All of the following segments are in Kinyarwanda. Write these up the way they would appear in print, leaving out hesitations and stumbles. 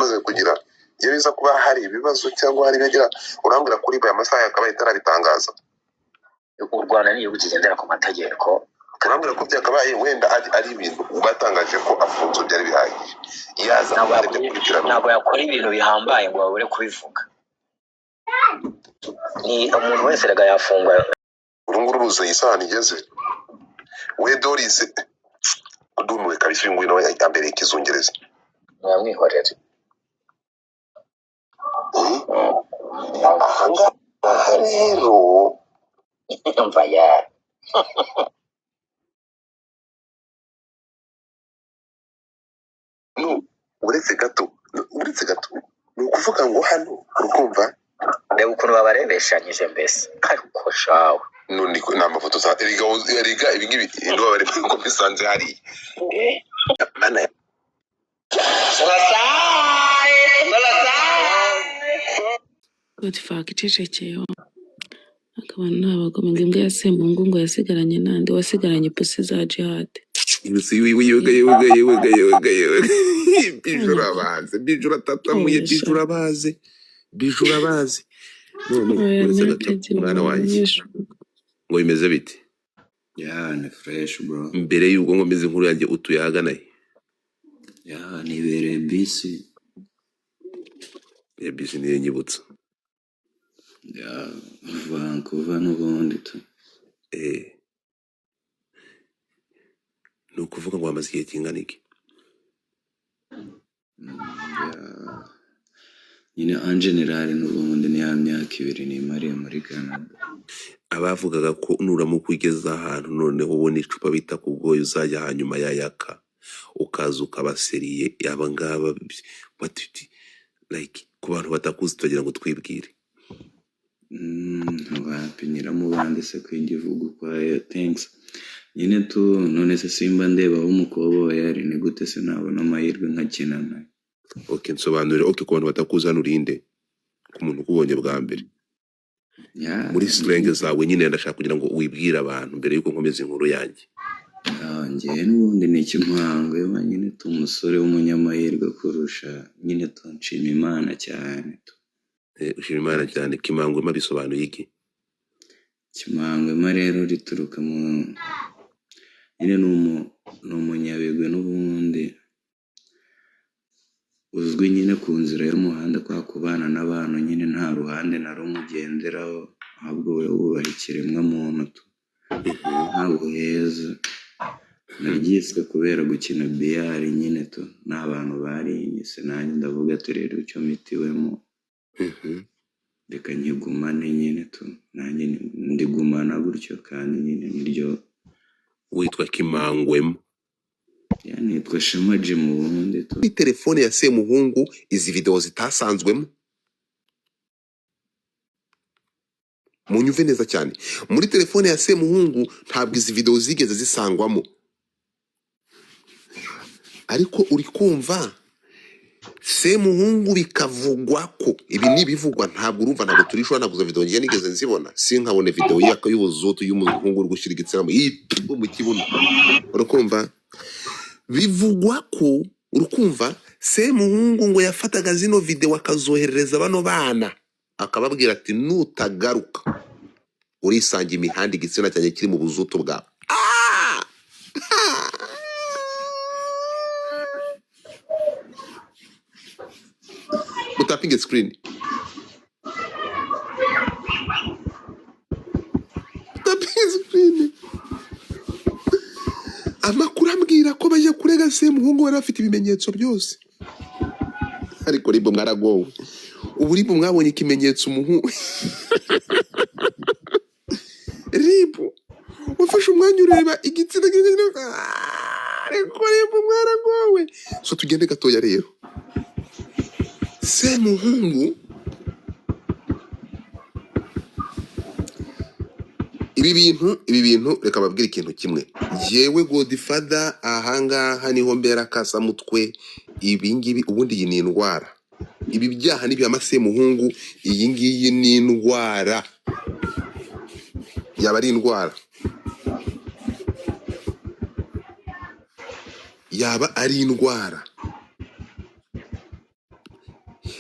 Yamaze kugira iyo biza kuba hari ibibazo cyangwa hari ibyo, urambwira kuri aya masaha yakabaye itarabitangaza. U Rwanda ni igihugu kigendera ku mategeko. Urambwira ko byakabaye wenda ari ibintu batangaje ko afunzwe byari bihagije, yaza Ntabwo kuba hari ibyo yakora akurikiranwa. Ntabwo yakora ibintu bihambaye ngo babure kubivuga. Ni umuntu wese rega yafungwa. Uru nguru ruzuye isahani igeze we Doris, ndumiwe kabisa. Uyu nguyu nawe yambereye ikizungerezi. Mwamwihorere. Ahangaha rero Mva ya no uretse gato, uretse gato, ni ukuvuga ngo hano urukumva. Reba ukuntu babarebeshanyije mbese, ariko shawe. None ni amafoto za erega, erega ibi ngibi ndoba bari ko bisanze hariya mana. Godfather icecekeye, akaba ni abagome ngo imbwa ya Semuhungu ngo yasigaranye nande wasigaranye ipusi za Jihad. Irusi yewe yewe yewe yewe yewe yewe, bijura baze bijura tatamuye. Oya sha. Bijura baze bijura baze none. Oya. Uretse gato. Ntihakagire Mwana umuntu wanjye. umunyeshuri. Ngo bimeze bite? Ya, ni fresh bro. Mbere y'ubwo nkomeza inkuru yanjye, utuye ahagana he? Ya, nibereye bisi. Ya bisi niyo nyibutsa. Ya, Vancouver n'ubundi tu. Ni ukuvuga ngo wamaze igihe kingana iki? Ya, nyine en general n'ubundi ni ya myaka 2 nimariye muri Canada. Abavugaga ko nuramuka ugeze ahantu noneho ubona icupa bita kugoye uzajya hanyuma yayaka ukaza ukabaseriye aba ngaba, what like ku bantu batakuzi turagira ngo twibwire. Wapi, nyiramubande se kwiga ivuga ukwayo, thanks nyine tu. None se simba ndeba aho umukoboyi ari, ni gute se nabona amahirwe nkakina nayo? Okay, nsobanurire. Okay, ku bantu batakuzi hano urinde ku muntu ukubonye bwa mbere. Ya. Muri slang zawe nyine ndashaka kugira ngo wibwire abantu mbere yuko nkomeza inkuru yanjye. Njyewe n'ubundi ni ikimuhango nyine tu, umusore w'umunyamahirwe kurusha nyine tu, nshima Imana cyane tu. Ushima Imana cyane. Kimangwema bisobanuye iki? Kimangwema rero rituruka mu nyine ni umunyabigwi n'ubundi uzwi nyine ku nzira y'umuhanda, kwa kubana n'abantu nyine nta ruhande na rumwe ugenderaho, ahubwo wowe wubaha ikiremwamuntu tu, ntabwo heza. Naryiswe kubera gukina biyari nyine tu, n'abantu barinyise, nanjye ndavuga ati rero icyo mitiwemo reka nkigumane nyine tu, nanjye ndigumana gutyo kandi nyine niryo. Witwa Kimangwema? Ya, nitwa Shema Jim ubundi tu. Kuri telefone ya Semuhungu izi video zitasanzwemo, munyumve neza cyane, muri telefone ya Semuhungu ntabwo izi video zigeze zisangwamo, ariko uri kumva Semuhungu bikavugwa ko ibi ni ibivugwa, ntabwo urumva, ntabwo turishwa, ntabwo izo video ngiye nigeze nzibona, sinkabone video y'ubuzutu y'umuhungu uri gushyira igitsina mu kibuno. Urakumva, bivugwa ko, urukumva, Semuhungu ngo yafataga zino video akazoherereza bano bana akababwira ati nutagaruka urisanga imihanda igitsina cyanjye kiri mu buzutu bwawe. Ah! Mutapinge screen, mutapinge screen. Amakuru ambwira ko bajya kurega Semuhungu bari bafite ibimenyetso byose, ariko ribo mwaragowe. Ubu ribo mwabonye ikimenyetso, umuhungu ribu wafashe umwanya ureba igitsina, ariko ribu mwaragowe. So tugende gatoya rero. Semuhungu, ibi bintu reka babwire ikintu kimwe. Yewe Godfather, ahangaha niho mbera kasamutwe. Ibi ngibi ubundi iyi ni indwara, ibi byaha ni ibya Semuhungu, iyi ngiyi ni indwara, yaba ari indwara, yaba ari indwara.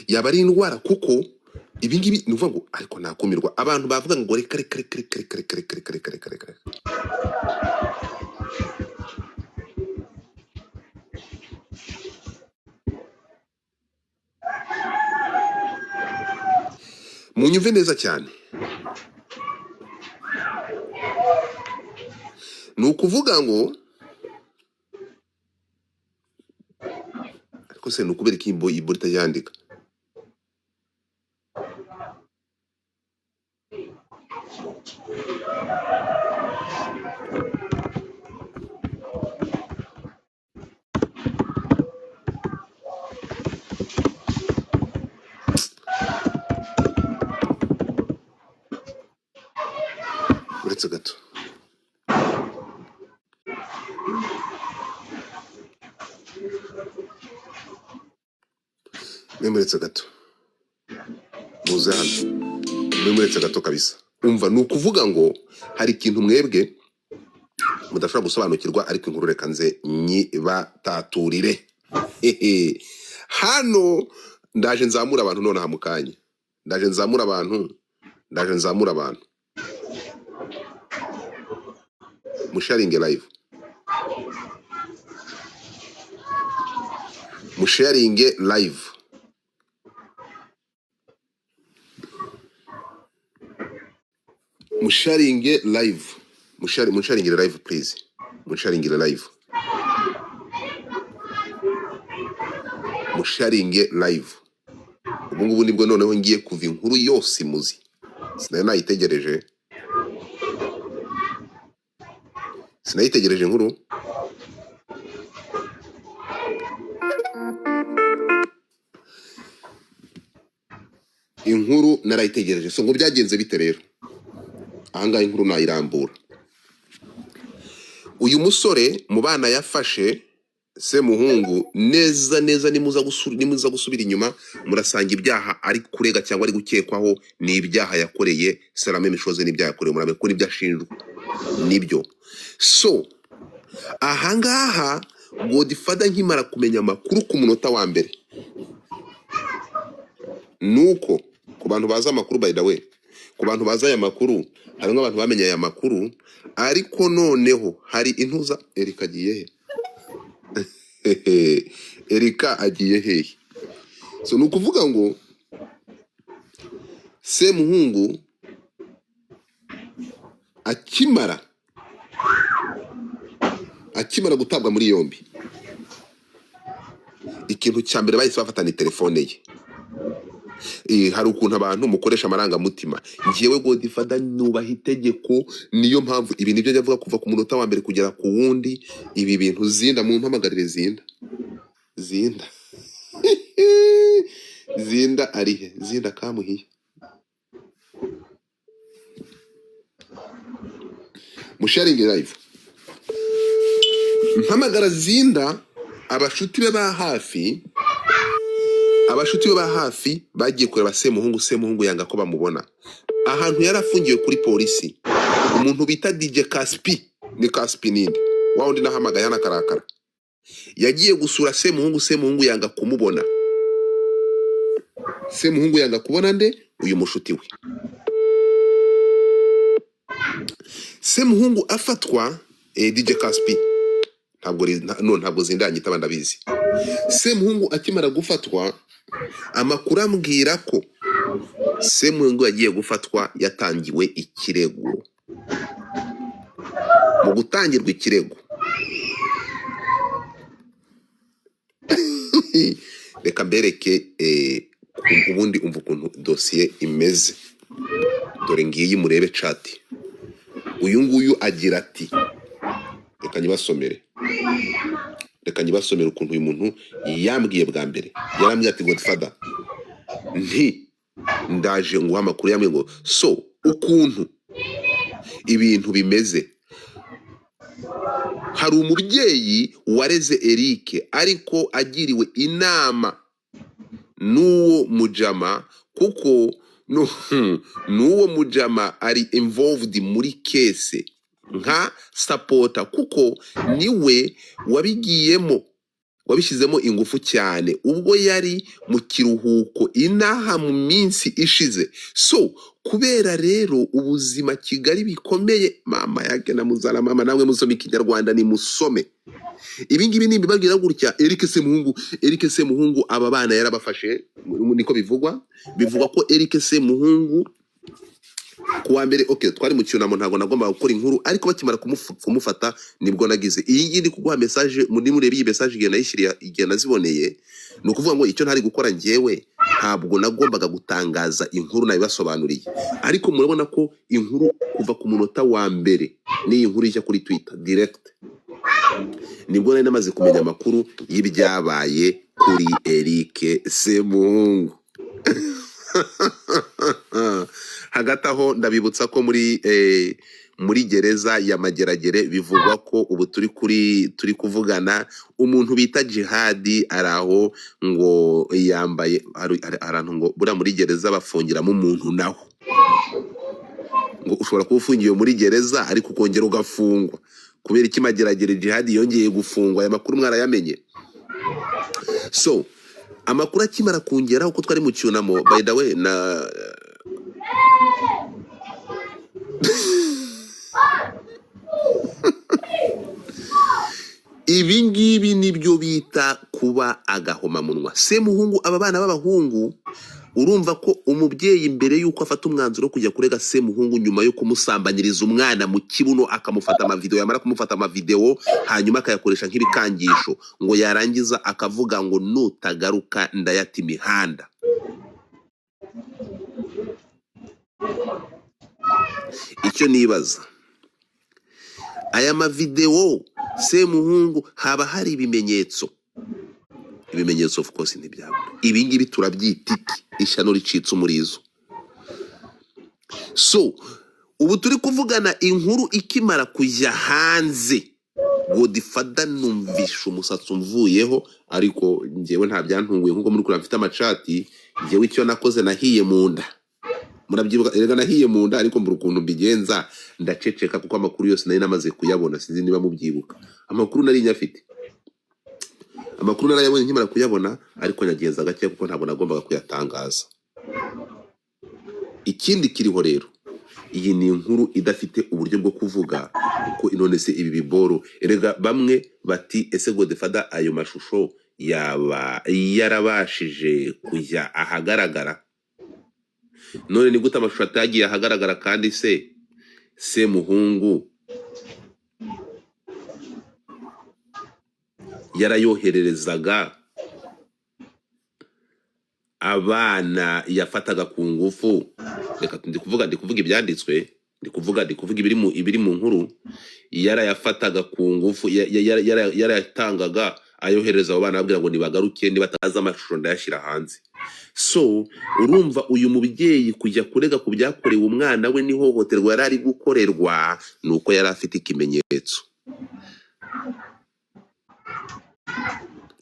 Yaba ari indwara, kuko ibi ngibi ni ukuvuga ngo, ariko nakumirwa, abantu bavuga ngo reka reka reka reka reka reka reka reka reka reka reka reka. Munyumve neza cyane. Ni ukuvuga ngo, ariko se ni ukubera iki iyi boro itajyandika? Uretse gato, mwe muretse gato, muze hano, mwe muretse gato kabisa. Umva, ni ukuvuga ngo hari ikintu mwebwe mudashobora gusobanukirwa, ariko inkuru reka nze nyibataturire. Hehe. Hano ndaje nzamura abantu nonaha mu kanya, ndaje nzamura abantu, ndaje nzamura abantu. Musharinge live, musharinge live, musharinge live, musharingire live please, musharingire live, musharinge live. Ubu ngubu nibwo noneho ngiye kuva inkuru yose imuzi, sinari nayitegereje, sinayitegereje inkuru. Inkuru narayitegereje. So ngo byagenze bite rero? Ahangaha inkuru nayirambura. Uyu musore mu bana yafashe Semuhungu, neza neza, nimuza gusubira inyuma murasanga ibyaha ari kurega cyangwa ari gukekwaho ni ibyaha yakoreye Salame Mishoze, n'ibyaha yakorewe Murame, kuko nibyo ashinjwa nibyo. So ahangaha Godfather nkimara kumenya amakuru ku munota wa mbere, nuko ku bantu bazi amakuru, by the way, ku bantu bazi aya makuru, harimo abantu bamenye aya makuru, ariko noneho hari intuza. Erika agiye he? Erika agiye hehe? So ni ukuvuga ngo Semuhungu akimara gutabwa muri yombi, ikintu cya mbere bahise bafatana telefone ye. Hari ukuntu abantu mukoresha amarangamutima. Njyewe Godfather nubaha itegeko, niyo mpamvu ibi nibyo njya mvuga kuva ku munota wa mbere kugera ku wundi. Ibi bintu Zinda, mumpamagarire Zinda, Zinda, Zinda arihe? Zinda kamuhiye, musharinge live. Mpamagara Zinda, abashuti be ba hafi, abashuti be ba hafi bagiye kureba Semuhungu. Semuhungu yanga ko bamubona ahantu yari afungiwe kuri polisi. Umuntu bita DJ Caspi, ni Caspi ninde wa wundi nahamagaye hano akarakara, yagiye gusura Semuhungu. Semuhungu yanga kumubona. Semuhungu yanga kubona nde? Uyu mushuti we. Semuhungu afatwa, DJ Caspi ntabwo no ntabwo zindanyita ndabizi. Semuhungu akimara gufatwa, amakuru ambwira ko Semuhungu yagiye gufatwa yatangiwe ikirego. Mu gutangirwa ikirego, reka mbereke ubundi umva ukuntu dosiye imeze. Dore ngiyi, murebe chat. Uyu nguyu agira ati, reka nyibasomere, reka nyibasomere ukuntu uyu muntu yambwiye bwa mbere. Yarambwiye ati Godfather, nti ndaje nguha amakuru. Yambwiye ngo so ukuntu ibintu bimeze, hari umubyeyi wareze Eric, ariko agiriwe inama n'uwo mujama, kuko n'uwo mujama ari involved muri case nka supporter, kuko niwe wabigiyemo. Wabishyizemo ingufu cyane ubwo yari mu kiruhuko inaha mu minsi ishize. So kubera rero ubuzima Kigali bikomeye, mama yake na muzara mama, namwe musome Ikinyarwanda, ni musome ibi ngibi nimbibabwira gutya. Eric Semuhungu, Eric Semuhungu aba bana yarabafashe, niko bivugwa. Bivugwa ko Eric Semuhungu kuwa mbere, okay, twari mu cyunamo, ntabwo nagombaga gukora inkuru, ariko bakimara kumufata nibwo nagize iyi ngiyi. Ndi kuguha message muri murebe iyi message igihe nayishyiriye, igihe naziboneye. Ni ukuvuga ngo icyo ntari gukora njyewe, ntabwo nagombaga gutangaza inkuru, nabibasobanuriye, ariko murabona ko inkuru kuva ku munota wa mbere n'iyi nkuru ijya kuri Twitter direct, nibwo nari namaze kumenya amakuru y'ibyabaye kuri Eric Semuhungu. Hagati aho ndabibutsa ko muri gereza ya Mageragere bivugwa ko ubu turi kuvugana umuntu bita Jihadi ari aho, ngo yambaye hari ahantu ngo buriya muri gereza bafungiramo umuntu, naho ngo ushobora kuba ufungiwe muri gereza ariko ukongera ugafungwa. Kubera iki Mageragere Jihadi yongeye gufungwa? Aya makuru mwarayamenye. So amakuru akimara kungeraho ko twari mu cyunamo, by the way, na ibi ngibi nibyo bita kuba agahomamunwa. Semuhungu, aba bana b'abahungu, urumva ko umubyeyi mbere y'uko afata umwanzuro wo kujya kurega Semuhungu nyuma yo kumusambanyiriza umwana mu kibuno, akamufata amavideo, yamara kumufata amavideo hanyuma akayakoresha nk'ibikangisho, ngo yarangiza akavuga ngo nutagaruka ndayata imihanda. Icyo nibaza, aya mavideo Semuhungu haba hari ibimenyetso? Ibimenyetso of course ntibyabura. Ibi ngibi turabyita iki? Ishyano ricitse umurizo. So ubu turi kuvugana, inkuru ikimara kujya hanze, Godfather numvisha umusatsi umvuyeho, ariko njyewe nta byantunguye nkuko muri kureba mfite amacati. Njyewe icyo nakoze, nahiye mu nda, murabyibuka erega, nahiye mu nda, ariko mbura ukuntu mbigenza, ndaceceka kuko amakuru yose nari namaze kuyabona. Sinzi niba mubyibuka, amakuru nari nyafite, amakuru narayabonye nkimara kuyabona, ariko nyagenza gake kuko ntabwo nagombaga kuyatangaza. Ikindi kiriho rero, iyi ni inkuru idafite uburyo bwo kuvuga kuko none se ibi biboro erega bamwe bati ese Godfather ayo mashusho yaba yarabashije kujya ahagaragara? None ni gute amashusho atagiye ahagaragara kandi se Semuhungu yarayohererezaga abana yafataga ku ngufu? Reka ndi kuvuga ibyanditswe, ndi kuvuga ibiri mu nkuru. Yarayafataga ku ngufu, yarayatangaga ayohereza abo bana, ababwira ngo nibagaruke, nibataza amashusho ndayashyira hanze. So urumva uyu mubyeyi kujya kurega ku byakorewe umwana we n'ihohoterwa yari ari gukorerwa, ni uko yari afite ikimenyetso.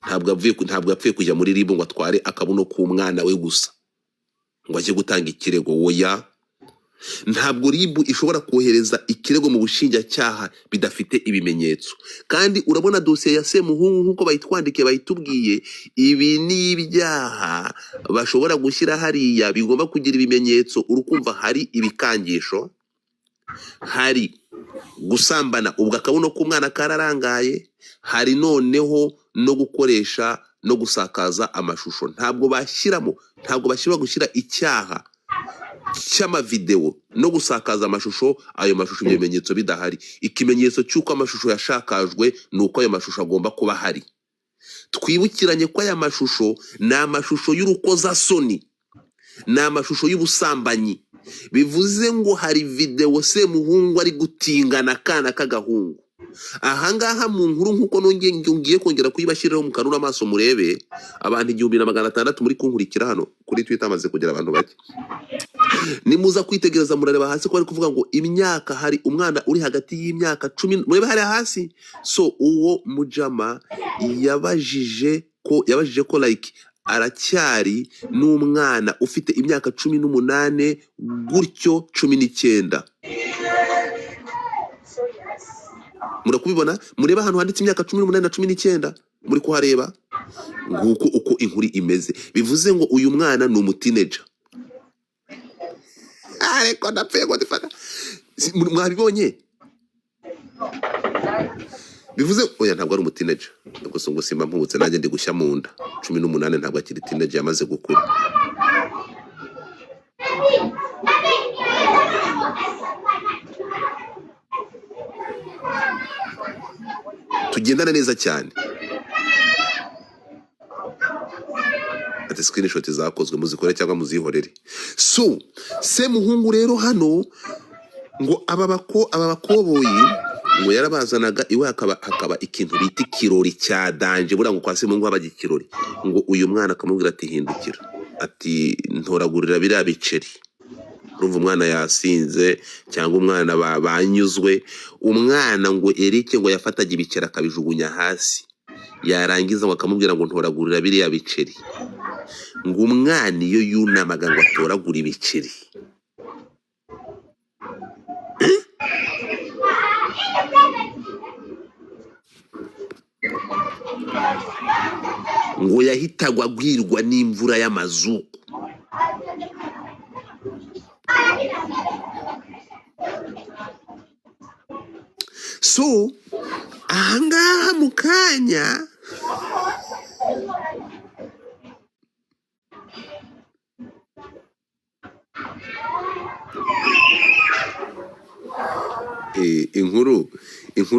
Ntabwo yapfuye kujya muri RIB ngo atware akabuno k'umwana we gusa ngo ajye gutanga ikirego. Oya, ntabwo RIB ishobora kohereza ikirego mu bushinjacyaha bidafite ibimenyetso. Kandi urabona dosiye ya Semuhungu nk'uko bayitwandikiye, bayitubwiye, ibi ni ibyaha bashobora gushyira hariya bigomba kugira ibimenyetso. Urukumva hari ibikangisho, hari gusambana ubwo akabuno k'umwana kararangaye, hari noneho no gukoresha no gusakaza amashusho. Ntabwo bashyiramo, ntabwo bashyira gushyira icyaha cy'amavideo no gusakaza amashusho, ayo mashusho ibyo bimenyetso bidahari. Ikimenyetso cy'uko amashusho yashakajwe ni uko ayo mashusho agomba kuba ahari. Twibukiranye ko aya mashusho ni amashusho y'urukozasoni, ni amashusho y'ubusambanyi. Bivuze ngo hari videwo Semuhungu ari gutingana akana k'agahungu ahangaha mu nkuru, nk'uko nongeye ngiye kongera kuyibashyiriraho mukanura amaso murebe. Abantu 1600 muri kunkurikira hano kuri Twitter, amaze kugera abantu bake. Nimuza kwitegereza murareba hasi ko bari kuvuga ngo imyaka, hari umwana uri hagati y'imyaka 10, murebe hariya hasi. So uwo mujama yabajije ko like aracyari n'umwana ufite imyaka 18 gutyo, 19. Murakubibona, murebe ahantu handitse imyaka 18 na 19. Muri kuhareba nguko uko inkuru imeze. Bivuze ngo uyu mwana ni umuteenager. Ariko ndapfuye ngo ndifata. Mwabibonye? Bivuze oya, ntabwo ari umuteenager. Ubwo se ngo simba mpubutse nanjye ndi gushya mu nda. 18 ntabwo akiri teenager, yamaze gukura. Tugendana neza cyane. Ati screenshot zakozwe muzikore cyangwa muzihorere. So Semuhungu rero hano ngo aba bakoboyi ngo yarabazanaga iwe, hakaba ikintu bita ikirori cya danger. Buriya ngo kwa Semuhungu habaga ikirori, ngo uyu mwana akamubwira ati hindukira, ati ntoragurira biriya biceri. Urumva umwana yasinze cyangwa umwana banyuzwe. Umwana ngo Eric ngo yafataga ibiceri akabijugunya hasi, yarangiza ngo akamubwira ngo ntoragurira biriya biceri. Ngo umwana iyo yunamaga ngo atoragure ibiceri, ngo yahitagwa agwirwa n'imvura y'amazuku. So ahangaha mu kanya inkuru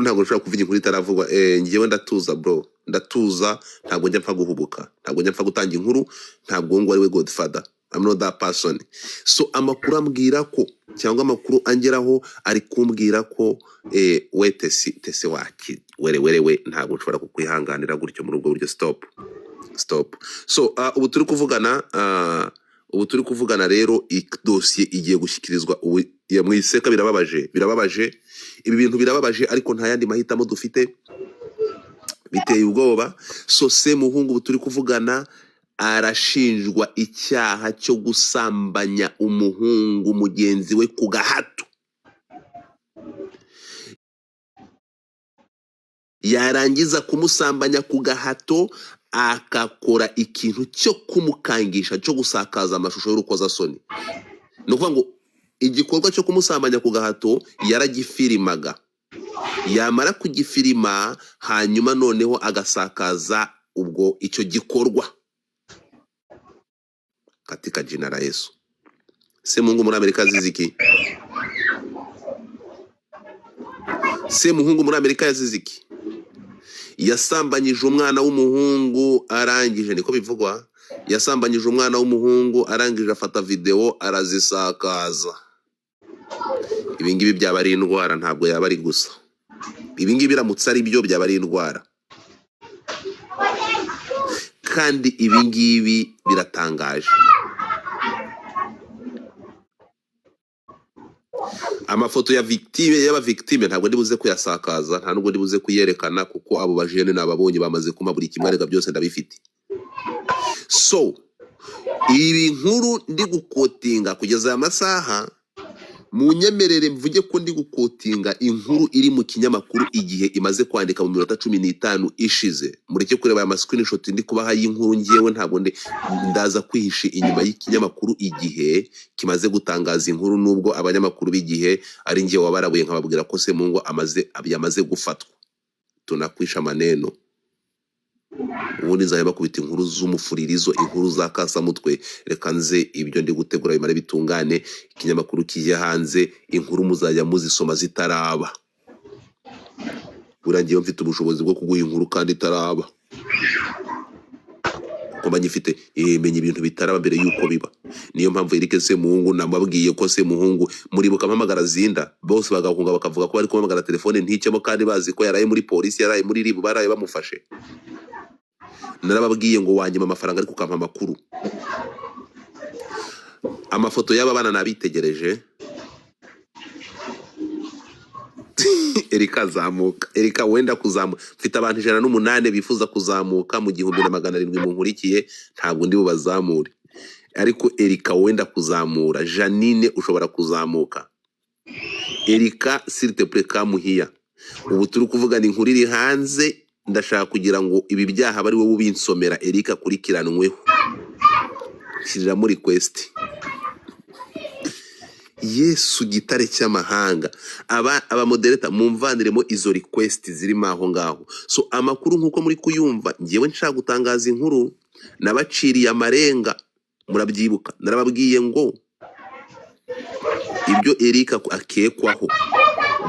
ntabwo nshobora kuvuga inkuru itaravugwa. Njyewe ndatuza bro, ndatuza, ntabwo njya mpfa guhubuka, ntabwo njya mpfa gutanga inkuru, ntabwo ngo ari we godfather, I'm not that person. So amakuru ambwira ko, cyangwa amakuru angeraho ari kumbwira ko we tesi tesi waki were were we, ntabwo nshobora kukwihanganira gutyo muri ubwo buryo. Stop stop. So ubu turi kuvugana, ubu turi kuvugana rero dosiye igiye gushyikirizwa ubu ya mwiseka. Birababaje, birababaje, ibi bintu birababaje, ariko nta yandi mahitamo dufite, biteye ubwoba. So Semuhungu ubu turi kuvugana arashinjwa icyaha cyo gusambanya umuhungu mugenzi we ku gahato, yarangiza kumusambanya ku gahato akakora ikintu cyo kumukangisha, cyo gusakaza amashusho y'urukozasoni. Ni ukuvuga ngo igikorwa cyo kumusambanya ku gahato yaragifirimaga, yamara kugifirima hanyuma noneho agasakaza ubwo icyo gikorwa katika jina la Yesu. Semuhungu muri Amerika yazize iki? Semuhungu muri Amerika yazize iki? Yasambanyije umwana w'umuhungu arangije, niko bivugwa, yasambanyije umwana w'umuhungu arangije afata video arazisakaza. Ibi ngibi byaba ari indwara, ntabwo yaba ari gusa. Ibi ngibi biramutse ari byo byaba ari indwara, kandi ibi ngibi biratangaje. Amafoto ya victime y'aba victime ntabwo ndibuze kuyasakaza, nta nubwo ndibuze kuyerekana, kuko abo bajene nababonye bamaze kumpa buri kimwe, arega byose ndabifite. So ibi nkuru ndi gukotinga kugeza aya masaha, munyemerere mvuge ko ndi gukotinga inkuru iri mu kinyamakuru Igihe imaze kwandika mu minota 15 ishize. Mureke kureba aya screenshot ndi kubaha y'inkuru, ngewe ntabwo ndaza kwihisha inyuma y'ikinyamakuru Igihe kimaze gutangaza inkuru, nubwo abanyamakuru b'Igihe ari ngewe wabarabuye nkababwira ko Semuhungu yamaze gufatwa. Tunakwisha maneno, ubundi nzajya bakubita inkuru z'umufuririzo, inkuru za kasamutwe. Reka nze ibyo ndi gutegura bimare bitungane, ikinyamakuru kijye hanze, inkuru muzajya muzisoma zitaraba. Buriya ngewe mfite ubushobozi bwo kuguha inkuru kandi itaraba, kuba nyifite menya ibintu bitaraba mbere yuko biba. Niyo mpamvu Eric Semuhungu namabwiye ko Semuhungu muribuka mpamagara Zinda, bose bagahunga bakavuga ko bari kumpamagara telefone nticemo, kandi bazi ko yaraye muri polisi, yaraye muri RIB, baraye bamufashe. Narababwiye ngo wanyima amafaranga ariko ukampa amakuru. Amafoto y'aba bana nabitegereje. Erika zamuka, Erika wenda kuzamuka. Mfite abantu 108 bifuza kuzamuka mu 1700 munkurikiye, ntabwo ndi bubazamure, ariko Erika wenda kuzamura. Janine ushobora kuzamuka. Erika s'il te plaît kamuhiya. Ubu turi kuvuga ni inkuru iri hanze Ndashaka kugira ngo ibi byaha bari wowe ubinsomera Eric akurikiranweho. Shyiriramo request. Yesu gitare cy'amahanga, aba abamodereta mumvaniremo izo request zirimo aho ngaho. So amakuru nk'uko muri kuyumva, ngewe nshaka gutangaza inkuru nabaciriye amarenga, murabyibuka narababwiye ngo ibyo Eric akekwaho,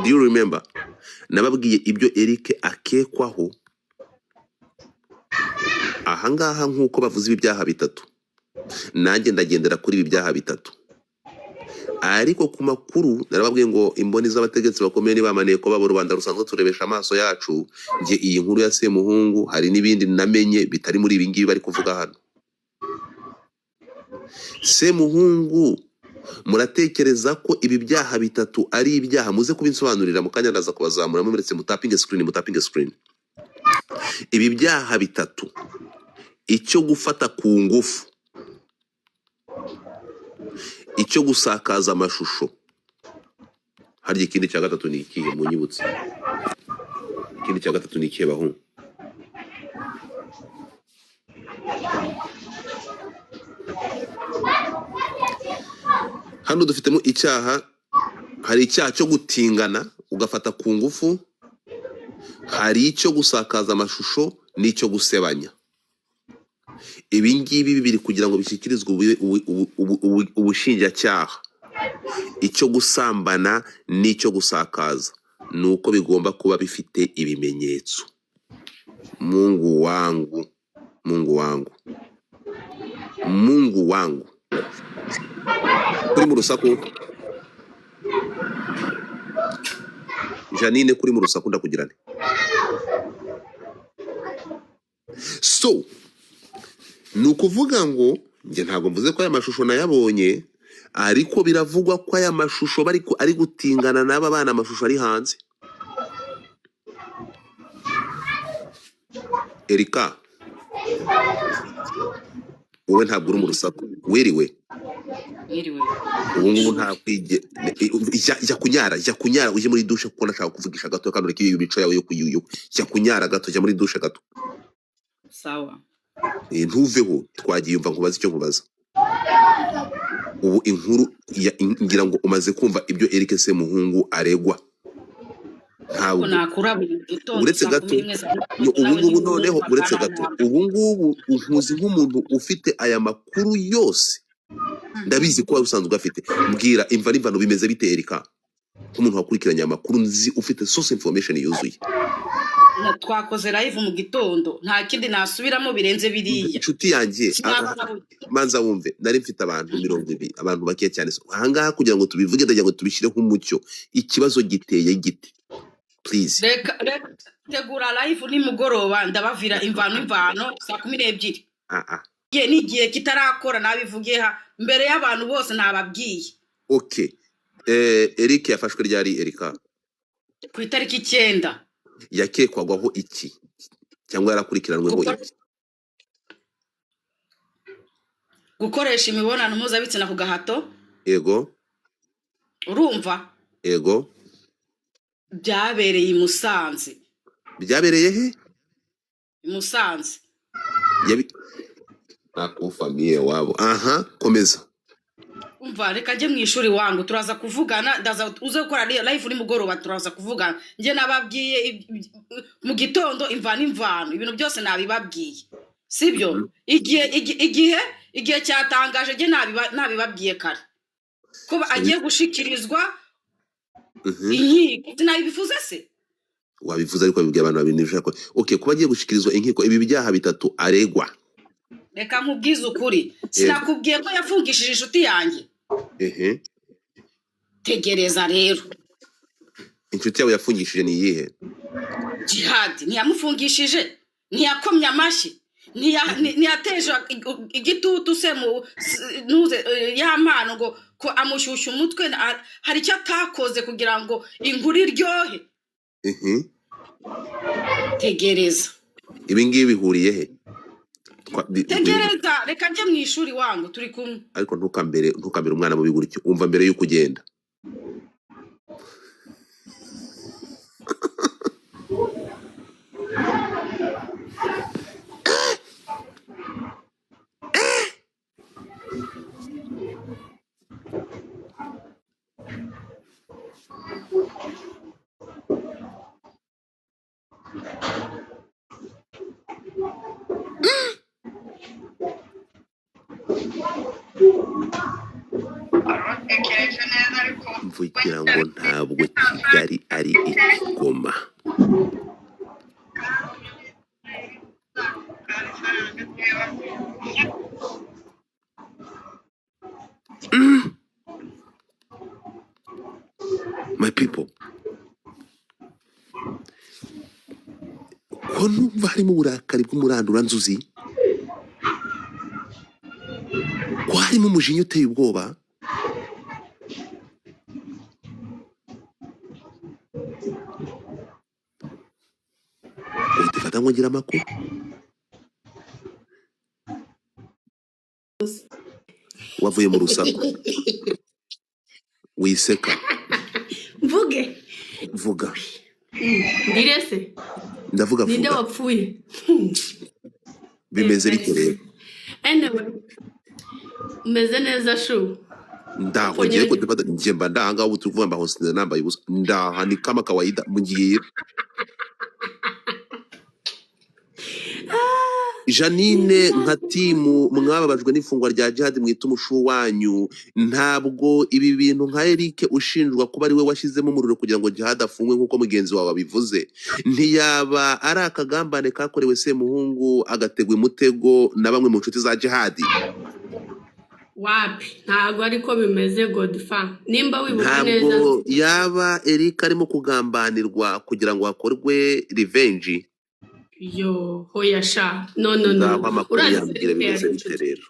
do you remember? Nababwiye ibyo Eric akekwaho ahangaha nk'uko bavuze ibi byaha bitatu, nanjye ndagendera kuri ibi byaha bitatu. Ariko ku makuru narababwiye ngo imboni z'abategetsi bakomeye ntibamaniye ko baba rubanda rusanzwe turebesha amaso yacu. Njye iyi nkuru ya Semuhungu hari n'ibindi namenye bitari muri ibi ngibi bari kuvuga hano. Semuhungu, muratekereza ko ibi byaha bitatu ari ibyaha? Muze kubinsobanurira mu kanya, ndaza kubazamura muretse mutapinge screen, mutapinge screen. Ibi byaha bitatu, icyo gufata ku ngufu, icyo gusakaza amashusho, harya ikindi cya gatatu ni ikihe? Munyibutse ikindi cya gatatu ni ikihe bahungu? Hano dufitemo icyaha, hari icyaha cyo gutingana ugafata ku ngufu, hari icyo gusakaza amashusho n'icyo gusebanya. Ibi ngibi bibiri kugira ngo bishyikirizwe ubushinjacyaha, icyo gusambana n'icyo gusakaza, ni uko bigomba kuba bifite ibimenyetso. Mungu wangu, Mungu wangu, Mungu wangu, kuri mu rusaku Janine, kuri mu rusaku ndakugira nte? So ni ukuvuga ngo njye ntabwo mvuze ko aya mashusho nayabonye, ariko biravugwa ko aya mashusho bari ari gutingana n'aba bana, amashusho ari hanze. Erika, wowe ntabwo uri mu rusaku, wiriwe? Mwiriwe. Ubu ngubu nta kwige, jya kunyara, jya kunyara ujye muri dushe, kuko ndashaka kuvugisha gato kandi ureke iyo mico yawe yo kuyuyu. Jya kunyara gato, jya muri dushe gato. Sawa. Ntuveho, twagiye umva nkubaza icyo nkubaza. Ubu inkuru ngira ngo umaze kumva ibyo Eric Semuhungu aregwa. Ariko Ntabwo nakura buri gitondo uretse saa gato kumi n'imwe za no, mugitondo ubu nawe ngubu noneho ntiwumva uretse gato, kanama. ubu ngubu unkuzi nk'umuntu ufite aya makuru yose, ndabizi ko wari usanzwe afite. Mbwira imva n'imvano bimeze bite Erika, nk'umuntu wakurikiranye amakuru nzi ufite source information yuzuye. Twakoze live mu gitondo, nta kindi nasubiramo birenze biriya. Inshuti yanjye, Sinabona. manza wumve, nari mfite abantu 20, abantu bake cyane. So, ahangaha kugira ngo tubivuge ndagira ngo tubishyireho umucyo. Ikibazo giteye gite? Please. Reka reka tegura live nimugoroba, ndabavira imvano imvano saa 12. Ah, ah. Igihe n'igihe kitarakora nabivuge ha mbere y'abantu bose nababwiye. Okay. Eric yafashwe ryari Erika? Ku itariki 9. Yakekwagaho iki cyangwa yarakurikiranweho iki? Gukoresha imibonano mpuzabitsina ku gahato. Ego. Urumva? Ego. Byabereye i Musanze. Byabereye he? I Musanze. Yabi nakufamiye wabo. Aha, komeza. Umva, reka njye mu ishuri wangu, turaza kuvugana, ndaza uze gukora live nimugoroba, turaza kuvugana. Njye nababwiye mu gitondo imvano imvano, ibintu byose nabibabwiye, sibyo? Igihe igihe igihe cyatangaje, njye nabibabwiye kare ko agiye gushikirizwa inkiko. Sinabivuze se? Wabivuze ariko wabibwiye abantu babiri ntibishaka. Okay, kuba agiye gushikirizwa inkiko ibi byaha bitatu aregwa. Reka nkubwize ukuri, Yego. sinakubwiye ko yafungishije inshuti yanjye? Ehe. Tegereza rero. Inshuti yawe yafungishije ni iyihe? Jihad ntiyamufungishije, ntiyakomye amashyi, ntiyateje igitutu se mu nuze ya mpano ngo ko amushyushya umutwe, hari icyo atakoze kugira ngo inkuru iryohe. Tegereza. Ibi ngibi bihuriye he? Tegereza, reka njye mu ishuri wangu, turi kumwe. Ariko ntukambere umwana mubi gutyo, umva mbere yuko ugenda. Mvugira ngo ntabwo Kigali ari ikigoma. My people, ko numva harimo uburakari bw'umuranduranzuzi, ko harimo umujinya uteye ubwoba. Uhita ufata ngo ngira amakuru wavuye mu rusaku wiseka. Mvuge. Vuga. Ndire se? Ndavuga. Ninde Vuga. wapfuye? Bimeze bite rero? Anyway, umeze neza shu? Ndaho ngiye ko dufata njye mba ndaha ubu turi kuvuga mbaho sinzi nambaye ubusa ndaha ni kama kawaida mugiye. Janine, nka timu mwababajwe n'ifungwa rya Jihad mwita umushu wanyu, ntabwo ibi bintu nka Eric ushinjwa kuba ari we washyizemo umuriro kugira ngo Jihad afungwe nk'uko mugenzi wawe abivuze, ntiyaba ari akagambane kakorewe Semuhungu agategwa umutego na bamwe mu nshuti za Jihad? Wapi, ntabwo ariko bimeze Godfa, nimba wibuka neza. Ntabwo yaba Eric arimo kugambanirwa kugira ngo hakorwe revenge? Yo, hoya sha, no no no. Ngaho amakuru Urazi yambwira Eric bimeze yari bite inshuti. rero?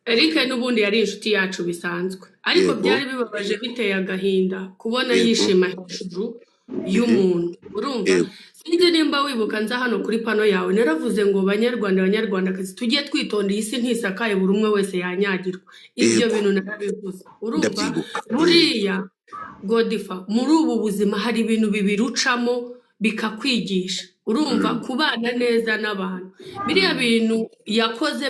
Eric n'ubundi yari inshuti yacu bisanzwe, ariko byari bibabaje biteye agahinda kubona yishima hejuru y'umuntu, urumva? Yego. Sinzi nimba wibuka nza hano kuri pano yawe naravuze ngo banyarwanda banyarwandakazi tujye twitonda, iyi si ntisakaye, buri umwe wese yanyagirwa. Ibyo bintu narabivuze, urumva? Ndabyibuka. Buriya Godifa, muri ubu buzima hari ibintu bibiri ucamo bikakwigisha, urumva? Kubana neza n'abantu, biriya bintu yakoze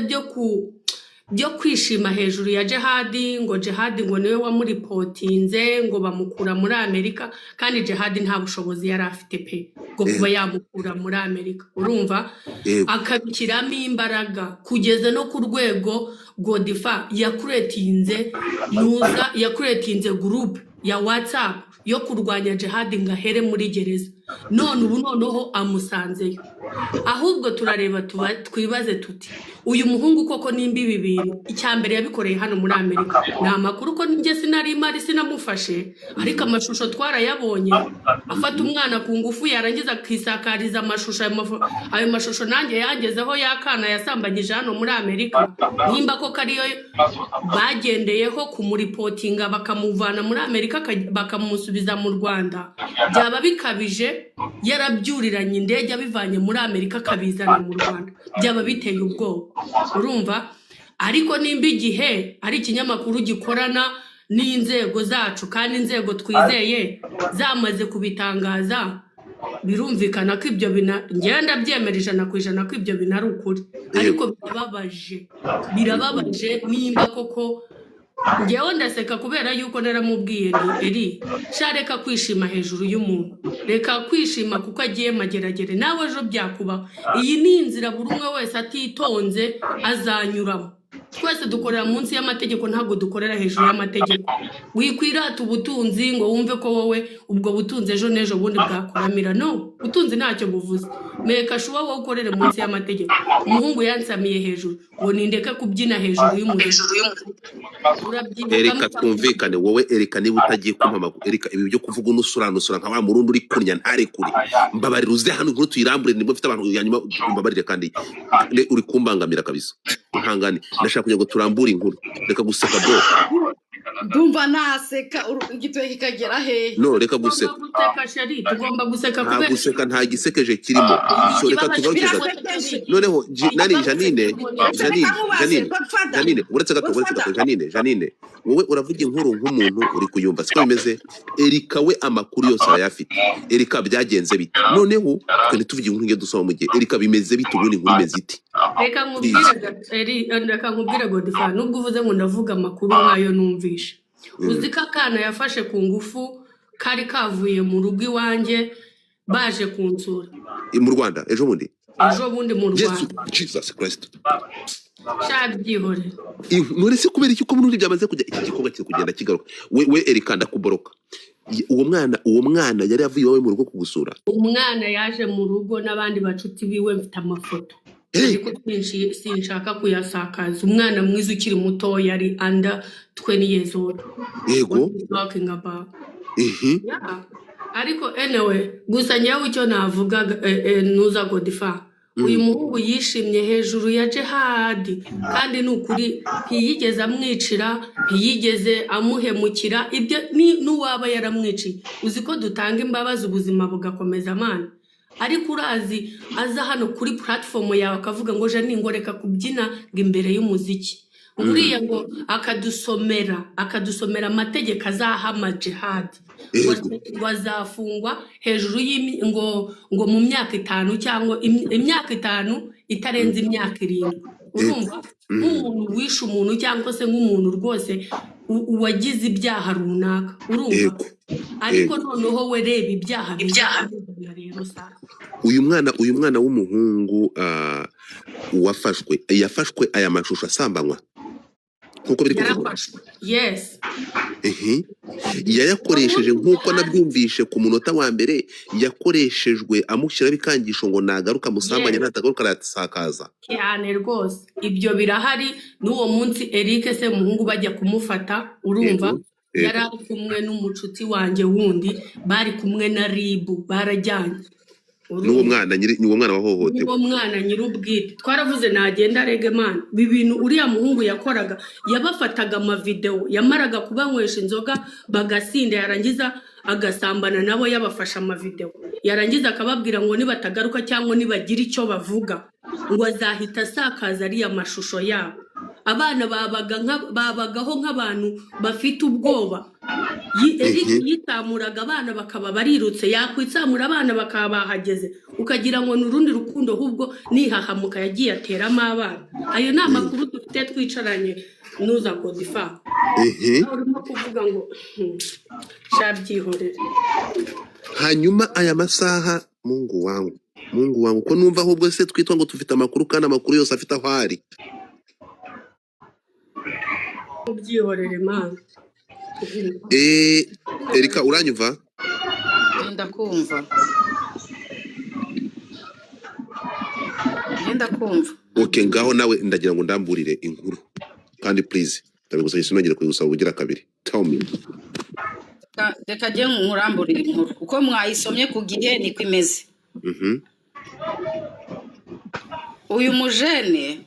byo kwishima hejuru ya Jihadi, ngo Jihadi ngo niwe wamuripotinze ngo bamukura muri Amerika, kandi Jihadi nta bushobozi yari afite pe bwo kuba yamukura muri Amerika, urumva? Yego. Akabishyiramo imbaraga kugeza no ku rwego Godifa yakuretinze nuza yakuretinze gurupe ya WhatsApp yo kurwanya Jihadi ngo ahere muri gereza, none ubu noneho amusanzeyo. Ahubwo turareba twibaze tuti uyu muhungu koko nimba ibi bintu icya mbere yabikoreye hano muri Amerika, ni amakuru ko njye sinari imari sinamufashe, ariko amashusho twarayabonye afata umwana ku ngufu yarangiza akisakariza amashusho, ayo mashusho nanjye yangezeho y'akana yasambanyije hano muri Amerika. Nimba koko ariyo bagendeyeho kumuripotinga bakamuvana muri Amerika bakamusubiza mu Rwanda, byaba bikabije yarabyuriranye indege abivanye muri Amerika akabizana mu Rwanda, byaba biteye ubwoba, urumva? Ariko nimba igihe ari ikinyamakuru gikorana n'inzego zacu kandi inzego twizeye zamaze kubitangaza, birumvikana ko ibyo bina ngenda byemera 100% ko ibyo bintu ari ukuri. Ariko birababaje, birababaje nimba koko. Njyewe ndaseka kubera yuko naramubwiye nti eri sha, reka kwishima hejuru y'umuntu, reka kwishima kuko agiye mageragere, nawe ejo byakubaho. Iyi ni inzira buri umwe wese atitonze azanyuramo. Twese dukorera munsi y'amategeko, ntabwo dukorera hejuru y'amategeko. Wikwirata ubutunzi ngo wumve ko wowe ubwo butunzi ejo n'ejo bundi bwakuramira. No, ubutunzi ntacyo buvuze. Meka shuwa wowe ukorere munsi y'amategeko. Umuhungu yansamiye hejuru ngo nindeke kubyina hejuru y'umuziki. Urabyibuka Erika, muta twumvikane wowe Erika, niba utagiye kumpa amakuru Erika, ibi byo kuvuga unusura nka wa murundi uri kunya ntarekure, mbabarira uze hano inkuru tuyirambure, nibwo mfite abantu ya nyuma, mbabarire kandi uri kumbangamira kabisa, ihangane, ndashaka kugira ngo turambure inkuru, reka guseka bro. Ndumva naseka igitoki kikagera hehe? No, reka Tugomba guseka. guseka sheri, tugomba guseka Nta kubera guseka, nta gisekeje kirimo, so reka ikibabaje tugaruke gato. Birasekeje. Noneho nani ikibabaje Janine, tuboneye. Janine, Reka nkubaze Janine, Godfather. Janine, uretse gato, uretse gato. Godfather. Janine, Janine, wowe uravuga inkuru nk'umuntu uri kuyumva, siko bimeze? Erika we amakuru yose arayafite. Erika, byagenze bite? Noneho twe ntituvuge inkuru ngiye dusoma mu gihe Erika, bimeze bite ubundi, inkuru imeze ite? Reka nkubwire Please. Eri, reka nkubwire Godfather, nubwo uvuze ngo ndavuga amakuru nk'ayo numvishe, uzi ko akana yafashe ku ngufu kari kavuye mu rugo iwanjye baje kunsura Mu Rwanda ejo bundi? Ejo bundi mu Yesu Rwanda. Jesus Christ. Sha byihorere. None se kubera iki ko muri byamaze kujya iki gikorwa kiri kugenda kigaruka? We Erika, ndakuboroka. Uwo mwana yari avuye iwawe mu rugo kugusura? Umwana yaje mu rugo n'abandi bacuti biwe, mfite amafoto. Hey! Ariko sinshaka kuyasakaza. Umwana mwiza ukiri muto, yari under 20 years old. What you talking about? Yeah. Ariko anyway, gusa njyewe icyo navuga, nuza Godifa, uyu muhungu yishimye hejuru ya Jehadi, kandi ni ukuri ntiyigeze amwicira, ntiyigeze amuhemukira. Ibyo ni n'uwaba yaramwiciye, uzi ko dutanga imbabazi ubuzima bugakomeza amana. Ariko urazi aza hano kuri platform yawe akavuga ngo jani, ngo reka kubyina ngo imbere y'umuziki, ngo uriya ngo akadusomera amategeko azahama Jihadi, ngo ngo azafungwa hejuru ngo mu myaka 5 cyangwa imyaka 5 itarenze imyaka 7. Urumva, nk'umuntu wishe umuntu cyangwa se nk'umuntu rwose uwagize ibyaha runaka, urumva? Ariko noneho we reba ibyaha bizana rero sasa. Uyu mwana w'umuhungu wafashwe, yafashwe aya mashusho asambanywa nk'uko biri kuvugwa? Yarafashwe, yes. Yayakoresheje nk'uko nabyumvishe ku munota wa mbere, yakoreshejwe amushyiraho ibikangisho ngo nagaruka amusambanye, natagaruka arasakaza. Cyane rwose, ibyo birahari. N'uwo munsi Eric se muhungu bajya kumufata, urumva, yari ari kumwe n'umucuti wanjye wundi, bari kumwe na RIB, barajyanye. N'uwo Urumva, mwana nyiri, n'uwo mwana wahohotewe. N'uwo mwana nyir'ubwite twaravuze nagenda arege man. Ibi bintu uriya muhungu yakoraga, yabafataga amavidewo, yamaraga kubanywesha inzoga bagasinda, yarangiza agasambana nabo yabafashe amavidewo, yarangiza akababwira ngo nibatagaruka cyangwa nibagira icyo bavuga ngo azahita asakaza ariya mashusho yabo. Abana babagaho nk'abantu bafite ubwoba. Eric yitamuraga abana bakaba barirutse, yakwitsamura abana bakaba bahageze, ukagira ngo ni urundi rukundo, ahubwo nihahamuka yagiye ateramo abana. Ayo ni amakuru dufite twicaranye nuza Godifa. Nawe urimo kuvuga ngo sha byihorere. Hanyuma aya masaha, Mungu wangu, Mungu wangu, ko numva ahubwo se twitwa ngo dufite amakuru kandi amakuru yose afite aho ari. Ubyihorere mana. Erika, uranyumva? Ngenda kumva, ngenda kumva. Okay, ngaho nawe ndagira ngo ndamburire inkuru kandi please, ndabigusabye, sinongere kubigusaba ubugira kabiri. Tell me. Reka njye nkuramburire inkuru uko mwayisomye ku gihe niko imeze. Uyu mujene